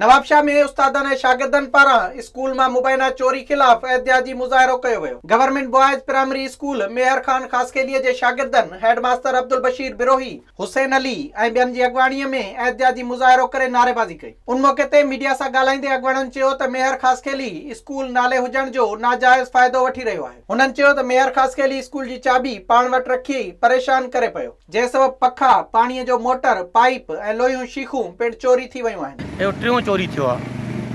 نوابشاهه ۾ استادن ۽ شاگردن پاران اسڪول مان مبينا چوري خلاف احتجاجي مظاهرو ڪيو ويو. Government boys primary school Mehar Khan Khaskheli جي شاگردن هيڊ ماستر عبدالبشير بروهي، حسين علي ۽ ٻين جي اڳواڻي ۾ احتجاجي مظاهرو ڪري نعريبازي ڪئي. ان موقعي تي ميڊيا سان ڳالهائيندي اڳواڻن چيو ته ميهر خاصخيلي اسڪول نالي هجڻ جو ناجائز فائدو وٺي رهيو آهي. هنن چيو ته ميهر خاصخيلي اسڪول جي چاٻي پاڻ وٽ رکي پريشان ڪري پيو. جنهن سبب پکا، پاڻيء جو موٽر، پائيپ ۽ لوهيون شيخون پڻ چوري ٿي ويون آهن. اهو ٽيون چوري ٿيو آهي.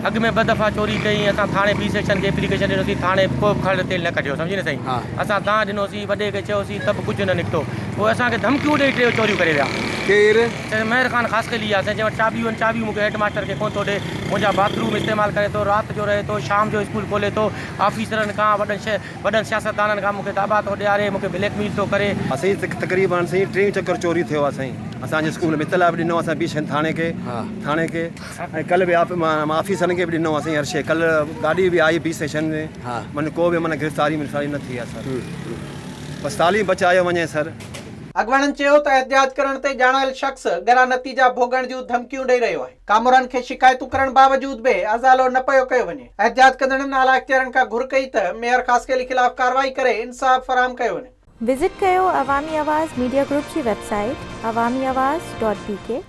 اڳ ۾ ٻه دفعا چوري ڪئي اسان ٿاڻي بي سيڪشن کي اپليڪيشن ڏنوسين ٿاڻي ڪو به کڙ تيل نه ڪڍيو سمجهي نه سائين اسان دانهن ڏنوسين وڏي کي چيوسين ته به ڪجهه نه نڪتو پوء اسان کي ڌمڪيون ڏئي ٽيو چوريون ڪري ويا. ڪير؟ سائين مهر خان خاصخيلي آهي سائين جنهن وٽ چاٻيون آهن چاٻيون مون کي هيڊ ماستر کي ڪونه ٿو ڏي منهنجا باٿ روم استعمال ڪري ٿو رات جو رهي ٿو شام جو اسڪول کولي ٿو آفيسرن کان وڏن وڏن سياستدانن کان مون کي داٻا ٿو ڏياري، مون کي بليڪ ميل ٿو ڪري. سائين تقريبان سائين ٽيون چڪر چوري ٿيو آ سائين اسان جي اسڪول ۾ اطلاع به ڏنو آ سائين بي شين ٿاڻي کي ٿاڻي کي ۽ ڪل به آفيسرن کي به ڏنو آ سائين هر شي ڪل گاڏي به آئي بي سيشن ۾ من ڪو به من گرفتاري مرفتاري نه ٿي آ سر بس تعليم بچايو وڃي سر. اڳواڻن چيو ته احتجاج ڪرڻ تي ڄاڻايل شخص ڳرا نتيجا ڀوڳڻ جون ڌمڪيون ڏئي رهيو آهي. ڪامورن کي شڪايتون ڪرڻ باوجود به ازالو نه پيو ڪيو وڃي. احتجاج ڪندڙن اعليٰ اختيارين کان گهر ڪئي ته ميئر خاصخيلي خلاف ڪارروائي ڪري انصاف فراهم ڪيو وڃي. وزٽ ڪيو عوامي آواز ميڊيا گروپ جي website Awami Awaz dot B K.